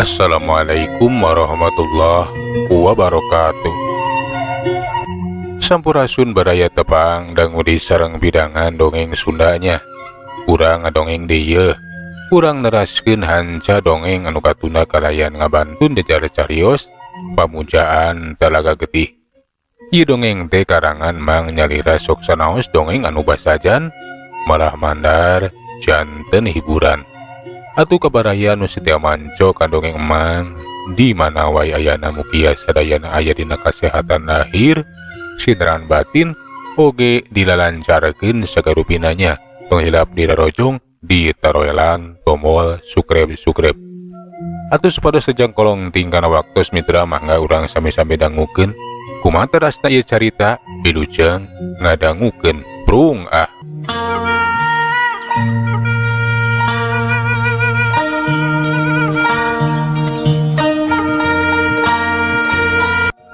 Assalamualaikum warahmatullahi wabarakatuh. Sampurasun baraya tepang dangu di sareng bidangan dongeng Sundanya. Urang ngadongeng deui, urang neraskeun hanca dongeng anu katunda kalayan ngabantun jejar carios pamujaan Talaga Getih. Ieu dongeng teh karangan Mang Nyalira sok sanaos dongeng anu basajan malah mandar janten hiburan. Atuh kabaraya nu setia manco ka dongeng Emang di mana wae ayana mugia sadayana aya dina kasehatan lahir, sinteran batin, oge dilalancarkeun sagarupinanya. Tong hilap dirarojong, ditaroelan tombol subscribe. Atuh supados sejang kolong tingkana waktos mitra mangga urang sami-sami dangukeun. Kumaha terasna ieu carita wilujeng ngadangukeun prung ah.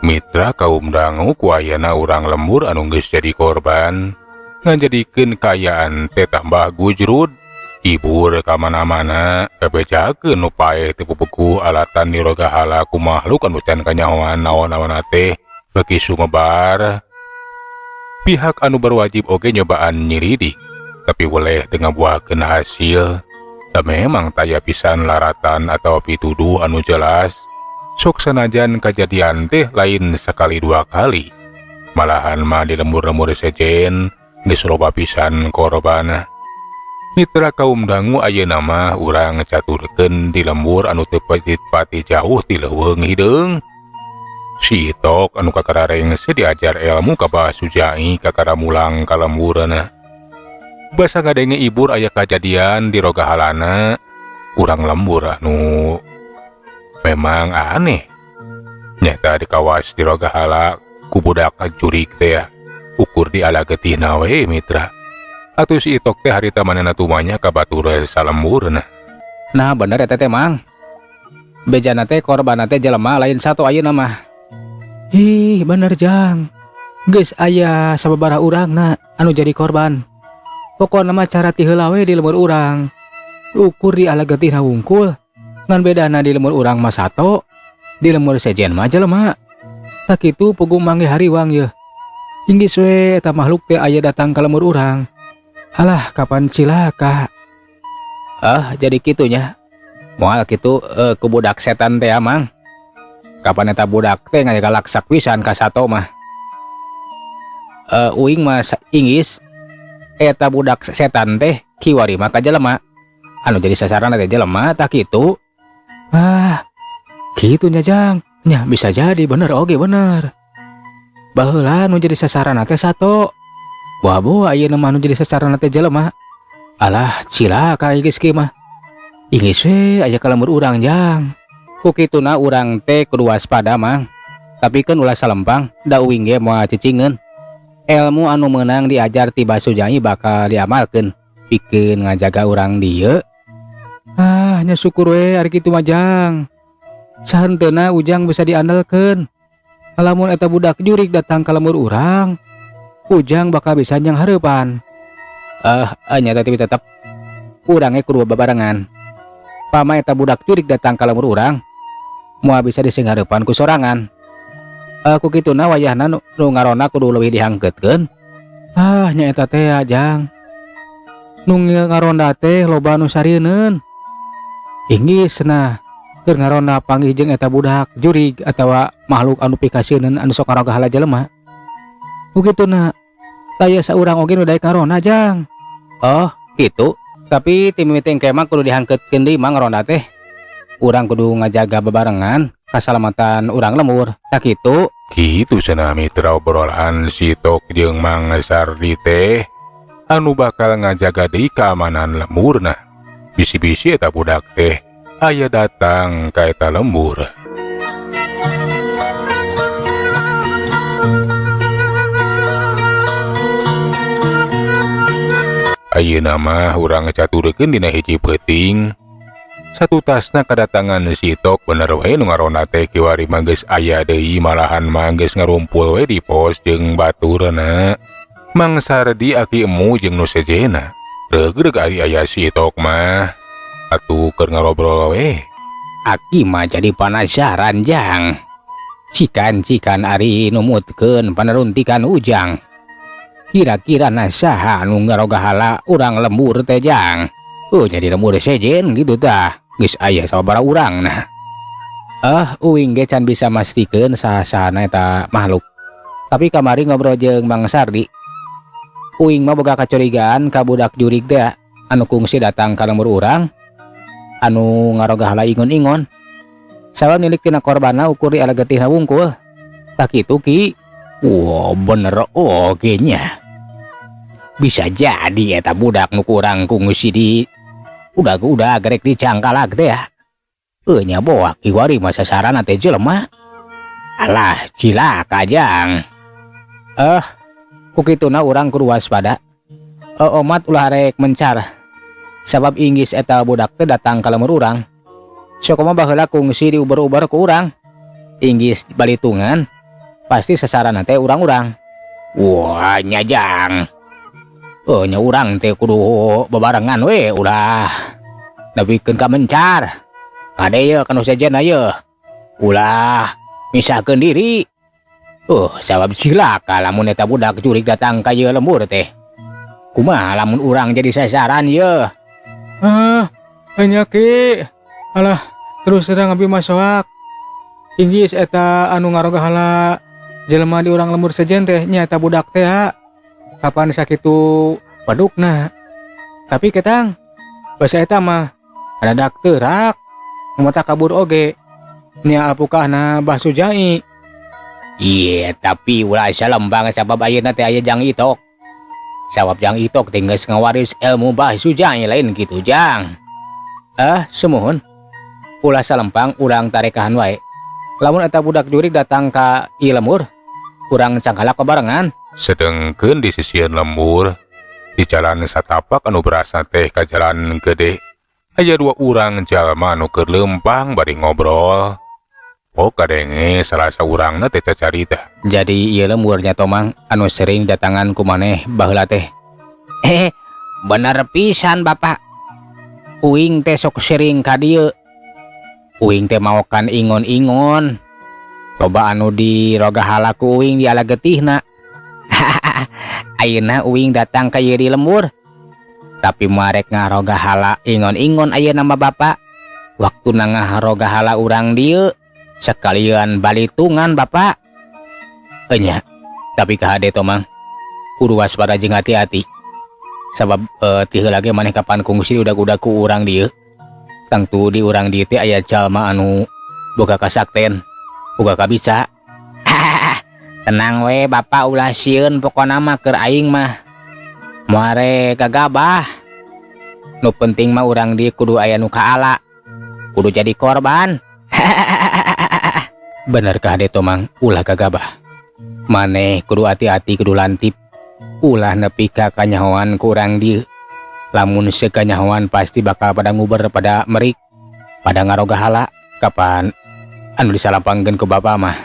Mitra kaum dangu ku ayana urang lembur anu geus jadi korban ngajadikeun kaayaan teh tambah gujrud ibur ka mana-mana bebejakeun nu paeh teu pupuku alatan nirogahala ku makhluk anu can kanyahoan naon-naonna teh beuki sumebar. Pihak anu berwajib oge nyobaan nyiridik tapi weleh teu ngabuahkeun hasil. Da memang taya pisan laratan atawa pituduh anu jelas. Sok sanajan kajadian teh lain sekali dua kali. Malahan mah di lembur-lembur sejen geus loba pisan korban. Mitra kaum dangu ayeuna mah urang caturkeun di lembur anu teu pati jauh ti leuweung hideung. Si Itok anu kakara rengse diajar ilmu ka Bah Sujai kakara mulang ka lemburna. Basa ngadenge ibur aya kajadian di rogahalana urang lembur anu memang aneh. Nyata dikawas di rogahala ku budak jurig teh ya. Ukur di ala getihna we mitra. Atuh si Itok teh harita manehna tumanya ka batur salemburna. Nah bener eta teh Mang. Bejana teh korbanna teh jelema lain satu ayeuna mah. Ih bener Jang. Geus aya sababaraha urangna anu jadi korban. Pokona mah cara ti heula we di lemur urang. Ukur di ala getihna wungkul. Ngan bedana di lemur urang mah sato, di lemur sejen mah jelema. Tak kitu puguh manggih hariwang yeuh. Inggis we eta makhluk teh aya datang ka lemur urang. Alah kapan cilaka. Ah jadi kitunya. Moal kitu ku budak setan teh Mang. Kapan eta budak teh ngagalaksak pisan ka sato mah. Uing mah inggis eta budak setan teh kiwari mah ka jelema. Anu jadi sasaran teh jelema tak kitu. Ah, kitu nya Jang. Nya bisa jadi bener oge bener. Baheula nu jadi sasaran teh sato. Boa-boa ayeuna mah nu jadi sasaran teh jelema. Alah cilaka geus kieu mah. Inggis we aya ka lembur urang Jang. Ku kituna urang teh kudu waspada Mang. Tapi keun ulah salempang da uing ge moal cicingeun. Ilmu anu meunang diajar ti Bah Sujai bakal diamalkeun pikeun ngajaga urang dieu. Ah, nya syukur we ari kitu mah Jang. Sahenteuna Ujang bisa diandalkeun. Lamun eta budak jurig datang ka lembur urang, Ujang bakal bisa nyang hareupan. Nya tapi tetep urang ge kudu babarengan. Pama eta budak jurig datang ka lembur urang, moal bisa disinghareupan ku sorangan. Ku kituna wayahna nu ngarona kudu leuwih dihangkeutkeun. Ah, nya eta teh Jang. Nu ngaronda teh loba nu sarieun. Inggis nah keur ngaronda panggih jeung eta budak jurig atawa makhluk anu pikasieun anu sok ngarogahala jelema. Ku kituna taya saurang oge nu daek ngaronda Jang. Oh, kitu. Tapi ti mimiti engke mah kudu dihangkeutkeun deui Mang ngaronda teh. Urang kudu ngajaga bebarengan kasalamatan urang lembur. Tak kitu. Kitu cenah mitra obrolan si Tok jeung Mang Sardi teh anu bakal ngajaga deui keamanan lemburna. Bisi-bisi eta budak teh aya datang ka eta lembur. Ayeuna mah urang caturkeun dina hiji peuting. Satutasna kadatangan si Tok bener we nu ngaronda teh kiwari mah geus aya deui malahan mah geus ngarumpul we di pos jeung baturna. Mang Sardi aki emu jeung nu sejena. Regreg ari aya si Itok mah. Atuh keur ngarobrol we. Aki mah jadi penasaran, Jang. Cikan-cikan ari numutkeun panaruntikan Ujang. Kira-kira na saha anu ngarogahala urang lembur teh, Jang? Oh, jadi lembur sejen gitu tah. Geus aya sababaraha urang nah. Uing ge can bisa mastikeun saha-sahana eta makhluk. Tapi kamari ngobrol jeung Mang Sardi. Uing mah boga kacurigaan ka budak jurig teh anu kungsi datang ka lembur urang anu ngarogahala ingon-ingon. Sabab nilik tina korbanna ukur di ala getihna wungkul. Tah kitu, Ki. Wah, bener oge nya. Bisa jadi eta budak nu kurang kungsi di udah-udah gerek dicangkalak teh ya. Nya boak kiwari mah sasaranna teh jelema. Alah, cilaka, Jang. Ku kituna urang kudu waspada. Omat ulah rek mencar. Sabab inggis eta budak teh datang ka lembur urang. Sok mah baheula kungsi diuber-uber ku urang. Inggis balitungan pasti sasaranna teh urang-urang. Wah, nya, Jang. Oh, nya urang teh kudu bebarengan we, ulah nepikeun ka mencar. Kade ye kanu sejen ye. Ulah misahkeun diri. Oh, sabab cilaka lamun eta budak jurig datang ka ieu lembur teh. Kumaha lamun urang jadi sasaran ye? Ah, nya, Ki. Alah, terus terang abi mah soak. Inggis eta anu ngarogahala jelema di urang lembur sejen teh nya eta budak teh ha. Kapan sakitu padukna. Tapi ketang basa eta mah adadak teurak. Mata kabur oge. Nya alpukahna Bah Sujai. Iya, tapi ulah salembang sabab ayeuna teh aya Jang Itok. Sabab Jang Itok teh geus ngawaris ilmu Bah Sujai lain gitu, Jang. Sumuhun. Ulah salempang urang tarekahan wae. Lamun eta budak jurig datang ka ieu lembur, urang cangkalak babarengan. Sedengkeun di sisieun lembur, di jalan satapak anu berasa teh ka jalan gede, aya dua urang jalma anu keur leumpang bari ngobrol. Oh, kadenge salah saurangna teh cacarita. Jadi ieu lemburnya, Tomang, anu sering datangan ku maneh baheula teh. Bener pisan, Bapak. Uing teh sok sering ka dieu. Uing teh maokan ingon-ingon. Loba anu dirogahala ku uing di ala getihna. Ayeuna uing datang ka ieu di lembur. Tapi marek ngarogahala ingon-ingon ayeuna mah, Bapak. Waktu ngarogahala urang dieu sekalian balitungan, Bapak. Enya, tapi kahade, Tomang, kudu waspada jeung hati-hati. Sabab ti heula ge maneh kapan kungsi udag-udag ku urang dieu. Tangtu di urang dieu teh aya jalma anu boga kasakten, boga kabisa. Tenang we, Bapak, ulah sieun, pokona mah keur aing mah. Moal gagabah. Nu penting mah urang dieu kudu aya nu kaala. Kudu jadi korban. Bener kahade, Tomang, ulah gagabah. Maneh kudu hati-hati, kudu lantip. Ulah nepi ka kanyahoan ku urang dieu. Lamun sekanyahoan pasti bakal pada nguber, pada merik, pada ngarogahala. Kapan anu disalampangkeun ku Bapak mah.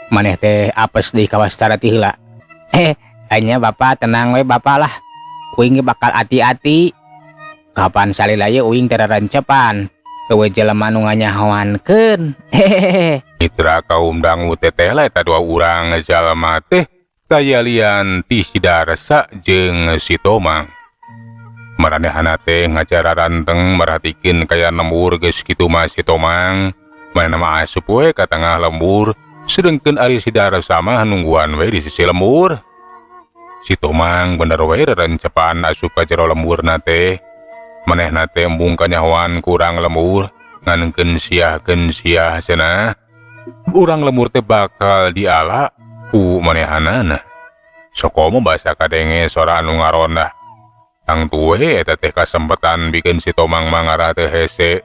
Maneh teh apes di kawastara ti heula. Hanya Bapak tenang we, Bapak lah. Uing ge bakal hati-hati. Kapan salila ye uing teh rarancepan. Eueuh jelema nu nganyahoankeun. Hehehe. Mitra kaum dangu, teteh lah eta dua urang jalma teh kayalian ti si Darsa jeung si Tomang. Maranehana teh ngacara ranteng merhatikeun kaya lembur. Geus kitu mah si Tomang manehna mah asup we ka tengah lembur, sedengkeun ari si Darsa mah nungguan we di sisi lembur. Si Tomang bener we rerencepan asup ka jero lemburna teh. Manehna teh embung kanyahoan ku urang lembur, ngan keun siah cenah. Urang lembur teh bakal diala ku manehanana. Sokomo basa kadenge sora anu ngarondah. Tangtu we eta teh kasempetan bikin si Tomang mangarah teh hese.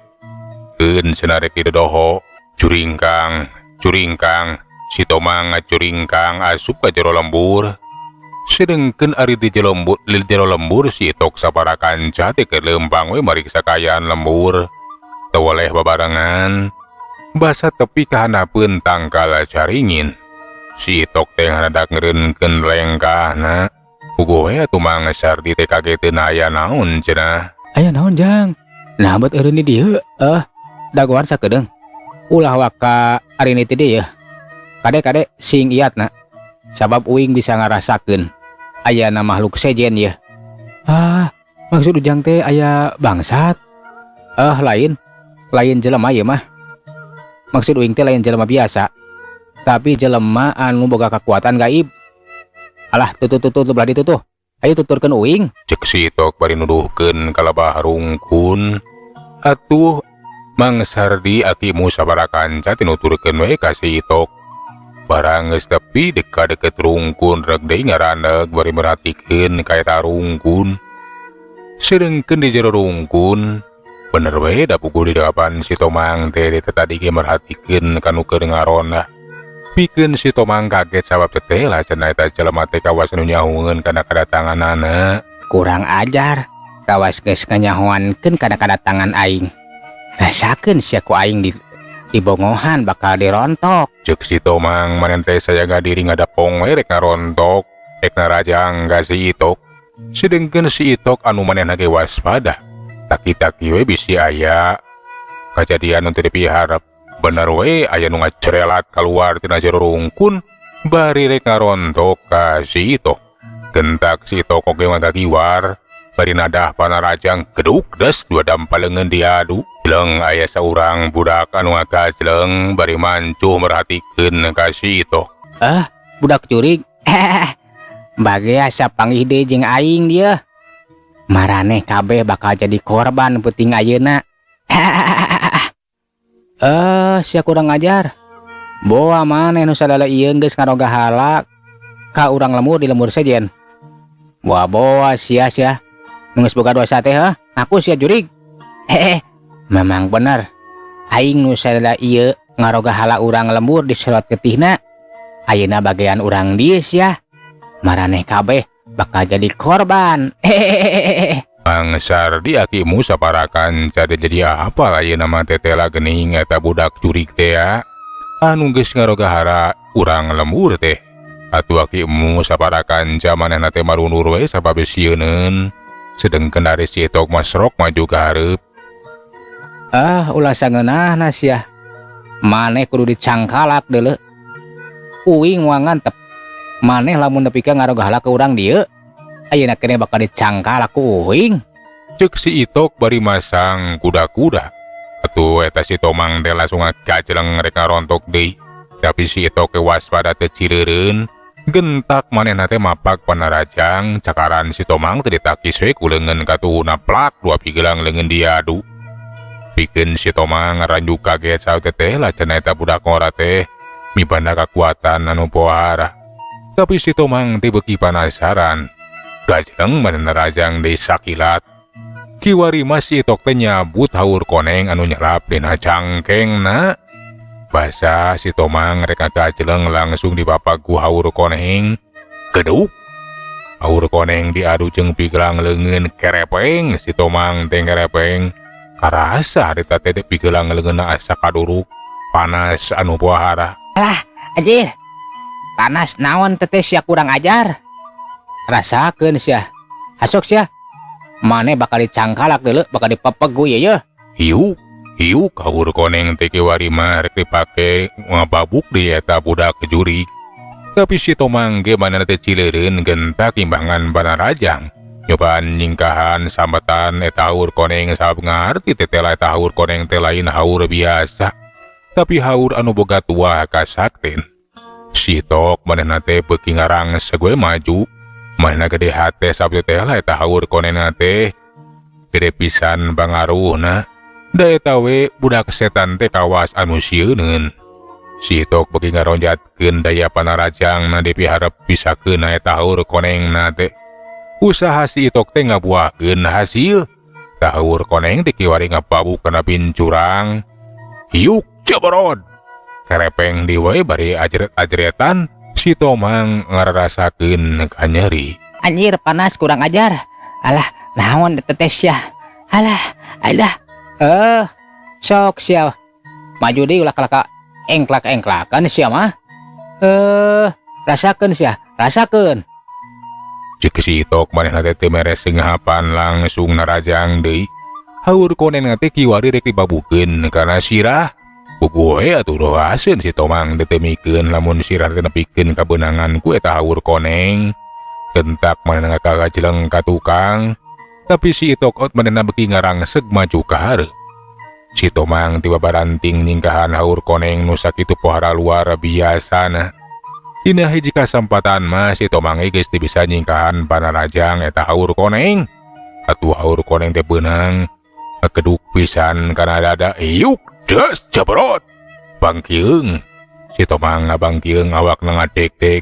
Keun cenah rek didodoho, curingkang, curingkang, si Tomang ngacuringkang asup ka jero lembur. Sedengkeun ari di jero lembur, di jero lembur si Itok sapara kanca teh keur leumpang we mariksa kaayaan lembur. Teu weleh babarengan. Basa tepi ka handapeun tangkal caringin. Si Itok teh hanadak ngeureunkeun lengkahna. Puguh we atuh Mang Sardi teh kageteun aya naon cenah. Aya naon, Jang? Nah, bet eureun di dieu. Eh, dagoan sakedeung. Ulah waka arini ti dieu. Kade-kade sing iatna. Sabab uing bisa ngarasakeun ayana makhluk sejen ye. Ah, maksud Ujang teh aya bangsat? Eh, lain. Lain jelema ieu mah. Maksud uing teh lain jelema biasa. Tapi jelema anu boga kekuatan gaib. Alah, tuh tuh tuh tuh belah ditu tuh. Ayo tuturkeun uing. Cek si Itok bari nuduhkeun ka lebah rungkun. Atuh Mang Sardi aki Musa barakanca tinuturkeun we ka si Itok. Barang geus tepi deka deket rungkun rek deui ngaraneg bari merhatikeun ka eta rungkun. Sedengkeun di jero rungkun, bener we da puguh di depan si Tomang teh teh tadi ge merhatikeun ka nu keur ngaronah. Pikeun si Tomang kaget sabab teteh lah cenah eta jelema teh kawas nu nyahoeun kana kadatanganana. Kurang ajar. Kawas geus nganyahoankeun kana kadatangan aing. Rasakeun sia ku aing di dibongohan bakal dirontok. Cek si Tomang manehna teh sajaga diri ngadapong we rek ngarontok, rek narajang ka si Itok. Sedengkeun si Itok anu manehna ge waspada. Taki-taki we bisi aya kajadian nu teu dipiharep. Bener we aya nu ngacerelat kaluar tina jero rungkun bari rek ngarontok ka si Itok. Gentak si Itok oge ngagagiwar bari nadah panarajang geduk des dua dampal leungeun diadu. Jleng aya saurang budak anu ngagajleng bari mancuh merhatikeun ka si Itok. Ah, budak jurig. Bagea sapanggih deui jeung aing dia. Maraneh kabeh bakal jadi korban peuting ayeuna. Eh, sia kurang ajar. Boa maneh nu sadala ieu geus ngaroga hala ka urang lembur di lembur sejen. Boa-boa sia sia. Nu geus boga dosa teh heuh, ngaku sia jurig. Hehe, memang bener. Aing nu sadala ieu ngaroga hala urang lembur di serot getihna. Ayeuna bagian urang dieu sia. Maraneh kabeh bakal jadi korban. Hehehe. Mang Sardi aki Musa parakan cari jadi apa ayeuna mah tetela geuning eta budak jurig teh ya. Anu geus ngaroga hara urang lembur teh. Atuh aki Musa parakan manehna teh marundur we sabab sieuneun. Sedengkeun ari si Itok mah serok maju ka hareup. Ah, ulah sangeunahna sia. Maneh kudu dicangkalak deuleu. Uing moal ngantep. Maneh lamun nepi ka ngaroga hala ka urang dieu, ayeuna keneh bakal dicangkalak ku uing. Cek si Itok bari masang kuda-kuda. Atuh eta si Tomang teh langsung ngagajleng rek ngarontok deui. Tapi si Itok ge waspada teh cireureun. Gentak manehna teh mapak panarajang cakaran si Tomang teh ditakis we ku leungeun katuhuna plak dua pigelang leungeun diadu. Pikeun si Tomang ngaranjuk kaget saut teh lah cenah eta budak ngora teh mibanda kakuatan anu pohara. Tapi si Tomang teh beuki panasaran. Gajleng manehna rajang deui sakilat. Kiwari mah si Itok teh nyabut haur koneng anu nyelap dina cangkengna. Basa si Tomang rek ngagajleng langsung dipapak ku haur koneng. Geduk. Haur koneng diadu jeung pigelang leungeun kerepeng. Si Tomang teh kerepeng. Karasa harita teh pigelang leungeunna asa kaduruk. Panas anu pohara. Alah, anjir. Panas naon teteh sia kurang ajar. Rasakeun sia. Hasok sia. Maneh bakal dicangkalak deuleu, bakal dipepeg ku ieu yeuh. Hiuk, hiuk haur koneng teh kiwari mah rek dipake ngababuk di eta budak jurig. Tapi si Tomang ge manehna teh cileureun gentak imbangan panarajang. Nyobaan nyingkahan sambetan eta haur koneng sabab ngarti teh teh eta haur koneng teh lain haur biasa. Tapi haur anu boga tuah kasakten. Si Tok manehna teh beuki ngarang gue maju. Manehna gede hate sabab teh lah eta haur konengna teh gede pisan pangaruhna. Da eta we budak setan teh kawas anu sieuneun. Si Tok beuki ngaronjatkeun daya panarajangna dipiharep bisa keuna eta haur konengna teh. Usaha si Itok teh ngabuahkeun hasil. Haur koneng teh kiwari ngababuk kana pincurang. Hiuk jebrod. Kerepeng di we bari ajret-ajretan si Tomang ngararasakeun kanyeri. Anjir panas kurang ajar. Alah, naon teteh sia. Alah, alah. Eh, sok sia. Maju deui ulah kalaka engklak-engklakan sia mah. Eh, rasakeun sia, rasakeun. Cek si Itok manehna teh teu mere seunghapan langsung narajang deui. Haur koneng teh kiwari rek dibabukeun kana sirah. Puguh we atuh rohaseun si Tomang teh teu mikeun lamun sirah teh nepikeun kabeunangan ku eta haur koneng. Gentak manehna kagajeleng ka tukang. Tapi si Itok ot manehna beuki ngarangseg maju ka hareup. Si Tomang tiba baranting nyingkahan haur koneng nu sakitu pohara luar biasana. Dina hiji kasempatan mah si Tomang geus teu bisa nyingkahan panarajang eta haur koneng. Atuh haur koneng teh beunang ngegeduk pisan kana dada, iuk des jebrot. Bangkieung. Si Tomang ngabangkieung awakna ngadek-dek.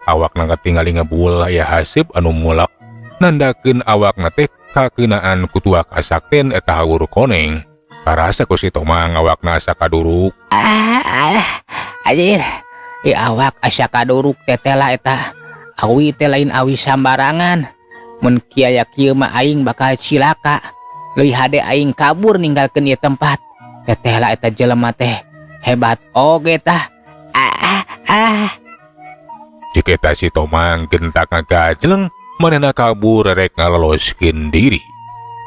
Awakna katingali ngebul aya haseup anu mulak. Nandakeun awakna teh kakeunaan ku tuak kasakten eta haur koneng. Karasa ku si Tomang awakna asa kaduruk. Ah, alah, anjir. Ieu awak asa kaduruk tetela eta. Awi teh lain awi sambarangan. Mun kiaya kieu mah aing bakal cilaka. Leuwih hade aing kabur ninggalkeun ieu tempat. Tetela eta jelema teh hebat oge tah. Ah, ah, ah. Cek eta si Tomang gentak ngagajleng manehna kabur rek ngaloloskeun diri.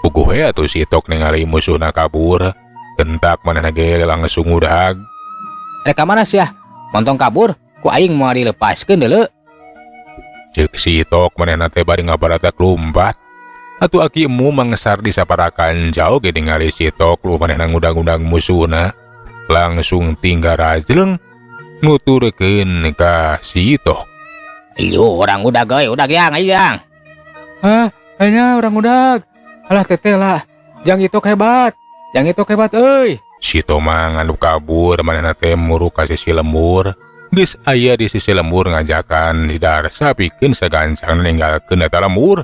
Puguh we atuh si Itok ningali musuhna kabur, gentak manehna ge langsung ngudag. Rek ka mana sia? Montong kabur, ku aing moal dilepaskeun deuleu. Cek si Itok manehna teh bari ngabaratak lumpat. Atuh aki emu mangesar di saparakan jauh ge ningali si Itok lu manehna ngudag-ngudag musuhna. Langsung tinggal rajleng nuturkeun ka si Itok. Ayo urang udag euy, udag yang, ayo yang. Hah, nya urang udag. Alah teteh lah, jang Itok hebat. Jang Itok hebat euy. Si Tomang anu kabur manehna teh muruk ka sisi lembur. Geus aya di sisi lembur ngajakan di Darsa pikeun sagancang ninggalkeun eta lembur.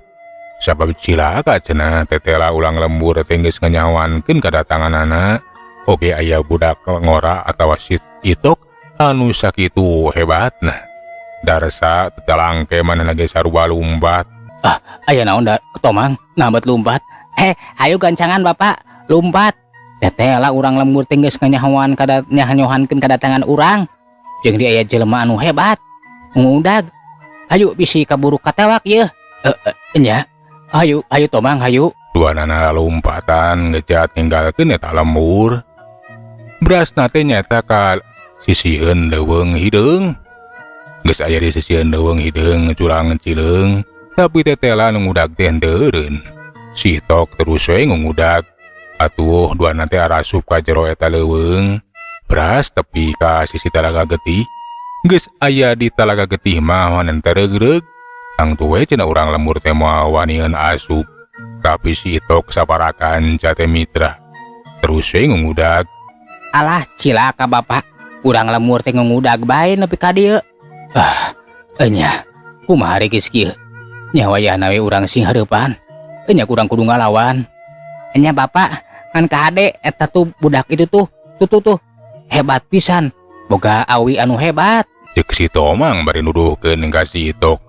Sabab cilaka cenah tetela ulang lembur teh geus nganyawankeun kadatanganana. Oge aya budak ngora atawa si Itok anu sakitu hebatna. Darsa tetelangke manehna ge sarua lumpat. Ah, aya naon da Tomang nabat lumpat. Ayo gancangan bapak lumpat. Tetela urang lembur teh geus nganyahoan kada nyahanyohankeun kadatangan urang. Jeung di aya jelema anu hebat. Ngudag. Hayu bisi kaburu katewak yeuh. Nya. Hayu, hayu Tomang, hayu. Duanana lompatan ngejat ninggalkeun eta lembur. Brasna teh nyaeta ka sisieun leuweung hideung. Geus aya di sisieun leuweung hideung curang cileung, tapi tetela nu ngudag teh henteu eureun. Si Itok terus we ngudag. Atuh duana teh arasup ka jero eta leuweung. Bras tepi ka sisi talaga getih. Geus aya di talaga getih mah manehna teh reug-reug. Tangtu we cenah urang lembur teh moal wanian asup. Tapi si Itok saparakan cate mitra. Terus we ngudag. Alah cilaka bapak. Urang lembur teh ngudag bae nepi ka dieu. Ah, enya. Kumaha geus kieu? Nya wayahna we urang sing hareupan. Enya kurang kudu ngalawan. Enya bapak ngan kahade eta tuh budak itu tuh, tuh tuh tuh hebat pisan. Boga awi anu hebat. Cek si Tomang bari nuduhkeun ka si Itok.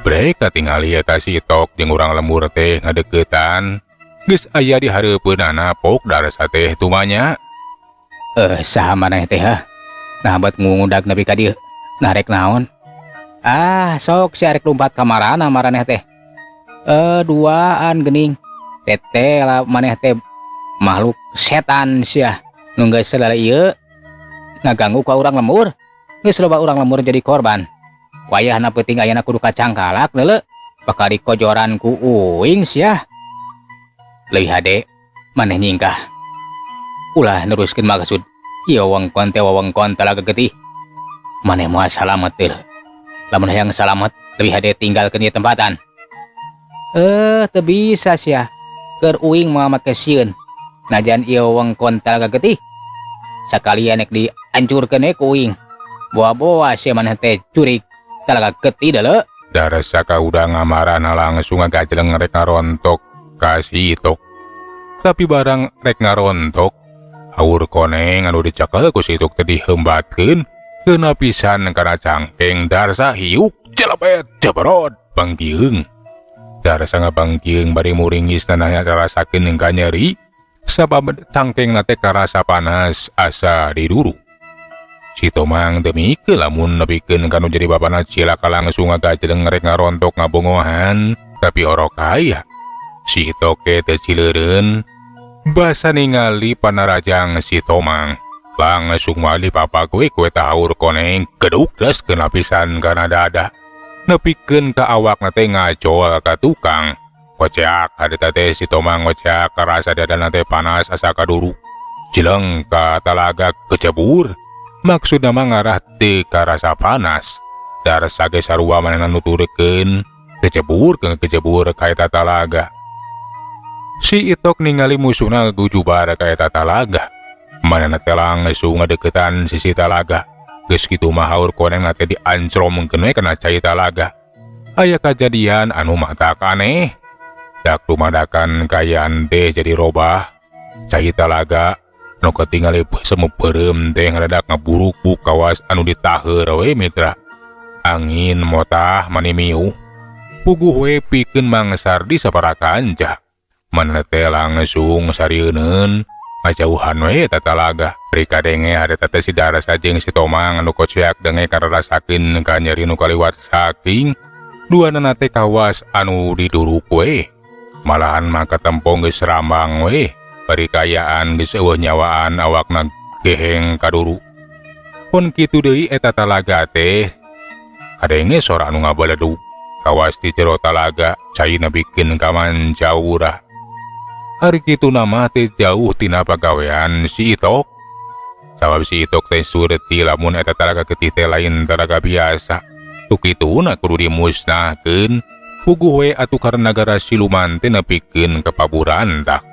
Brek katingali eta si Itok jeung urang lembur teh ngadeukeutan. Geus aya di hareupeunana pok Darsa teh tumanya. Saha maneh teh hah? Nah bet ngudag nepi ka dieu. Nah rek naon? Ah, sok si arek lumpat ka marana maraneh teh. Duaan geuning. Teteh lah maneh teh makhluk setan sia. Nu geus selele ieu ngaganggu ka urang lembur. Geus loba urang lembur jadi korban. Wayahna peuting ayana kudu kacangkalak leuleuh. Bakal dikojoran ku uing sia. Leuwih hade maneh nyingkah. Ulah neruskeun maksud. Ieu wewengkon teh wewengkon talaga getih. Maneh moal salamet teh. Lamun hayang salamet leuwih hade tinggalkeun ieu tempatan. Teu bisa sia. Keur uing moal make sieun. Najan ieu wewengkon talaga getih. Sakalian nek dihancurkeun we ku uing. Boa-boa sia maneh teh curig talaga getih deuleu. Darsa kaudang ngamarana langsung ngagajleng rek ngarontok ka si Itok. Tapi barang rek ngarontok, haur koneng anu dicekel ku si Itok teh dihembatkeun, keuna pisan kana cangkeng Darsa hiuk jelepet jebrot bangkieung. Darsa ngabangkieung bari muringis nanya rasakeun ka nyeri, sabab cangkengna teh karasa panas asa diduru. Si Tomang teu mikir lamun nepikeun ka nu jadi bapana cilaka langsung ngagajleng rek ngarontok ngabongohan, tapi orok aya. Si Itok ge teu cileureun basa ningali panarajang si Tomang. Langsung wali papak we ku eta haur koneng geduk daskeun lapisan kana dada. Nepikeun ka awakna teh ngacol ka tukang. Koceak harita teh si Tomang ngoceak karasa dadana teh panas asa kaduru. Cileng ka talaga kecebur. Maksudna mah ngarah teu karasa panas. Darsa ge sarua manehna nuturkeun kecebur ke kecebur ka eta talaga. Si Itok ningali musuhna gujubar ka eta talaga. Manehna teh langsung ngadeukeutan sisi talaga. Geus kitu mah haur koneng teh diancromkeun we kana cai talaga. Aya kajadian anu matak aneh. Dak dumadakan kaayaan teh jadi robah. Cai talaga nu katingali semu beureum teh ngadadak ngaburukbuk kawas anu ditaheur we mitra. Angin motah mani miuh. Puguh we pikeun Mang Sardi sapara kanca. Manehna teh langsung sarieuneun ngajauhan we eta talaga. Bari kadenge harita teh si Darsa jeung si Tomang anu koceak denge kararasakeun ka nyeri nu kaliwat saking duanana teh kawas anu diduruk we. Malahan mah katempong geus rambang we. Bari kaayaan geus eueuh nyawaan awakna geheng kaduru. Pun kitu deui eta talaga teh kadenge sora anu ngabaledug. Kawas di jero talaga caina bikin kamancaura. Ari kitu nama teh jauh tina pagawean si Itok. Sabab si Itok teh surti lamun eta talaga getih teh lain talaga biasa. Tu kituna kudu dimusnahkeun. Puguh we atuh karena nagara siluman teh nepikeun ka paburantak.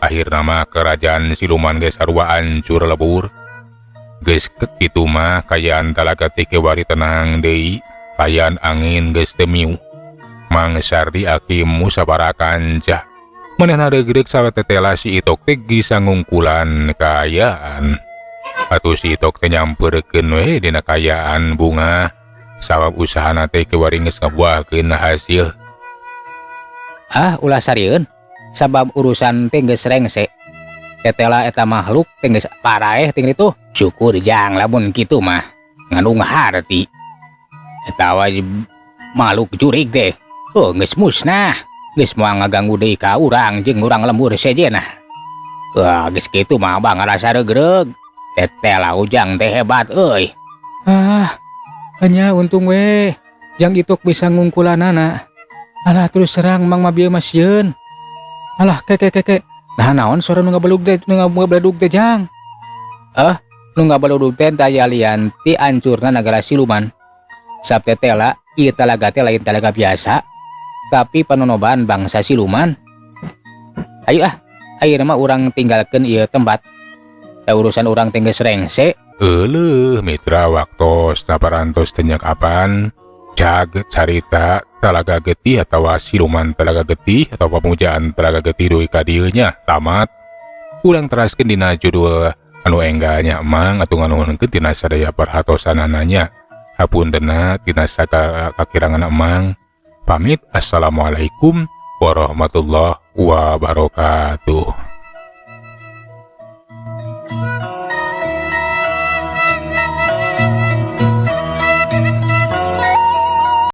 Akhirna mah kerajaan siluman geus sarua hancur lebur. Geus kitu mah kaayaan talaga teh kiwari tenang deui. Kaayaan angin geus teu miuh. Mang Sardi akimu sabaraha kanca. Manehna regreg sawe tetela si Itok teh bisa ngungkulan kaayaan. Atuh si Itok teh nyamperkeun we dina kaayaan bunga. Sabab usahana teh kiwari geus ngabuahkeun hasil. Ah, ulah sarieun. Sabab urusan teh geus rengse. Tetela eta makhluk teh geus paraeh ting ditu. Syukur jang lamun kitu mah ngandung harti. Eta wajib makhluk jurig teh. Oh, geus musnah. Geus moal ngaganggu deui ka urang jeung urang lembur sejenah. Wah, geus kitu mah abah ngarasa regreg. Tetela ujang teh hebat euy. Ah, hanya untung we jang Itok bisa ngungkulanana. Alah terus serang Mang mah bieu mah sieun. Alah ke ke ke ke. Nah naon sora nu ngabalug teh nu ngabaledug teh jang? Eh, nu ngabaludug teh daya lian ti ancurna nagara siluman. Sabab tetela ieu talaga teh lain talaga biasa, tapi panonoban bangsa siluman. Ayo ah, ayeuna mah urang tinggalkeun ieu tempat. Da urusan urang teh geus rengse. Euleuh mitra waktos naparantos teu apan jag carita talaga getih atawa siluman talaga getih atau pamujaan talaga getih dugi ka dieu nya tamat. Urang teraskeun dina judul anu enggalnya Mang atuh nganuhunkeun tina sadaya perhatosanana nya. Hapuntenna tina sagala kakirangan Mang. Pamit, assalamualaikum warahmatullahi wabarakatuh.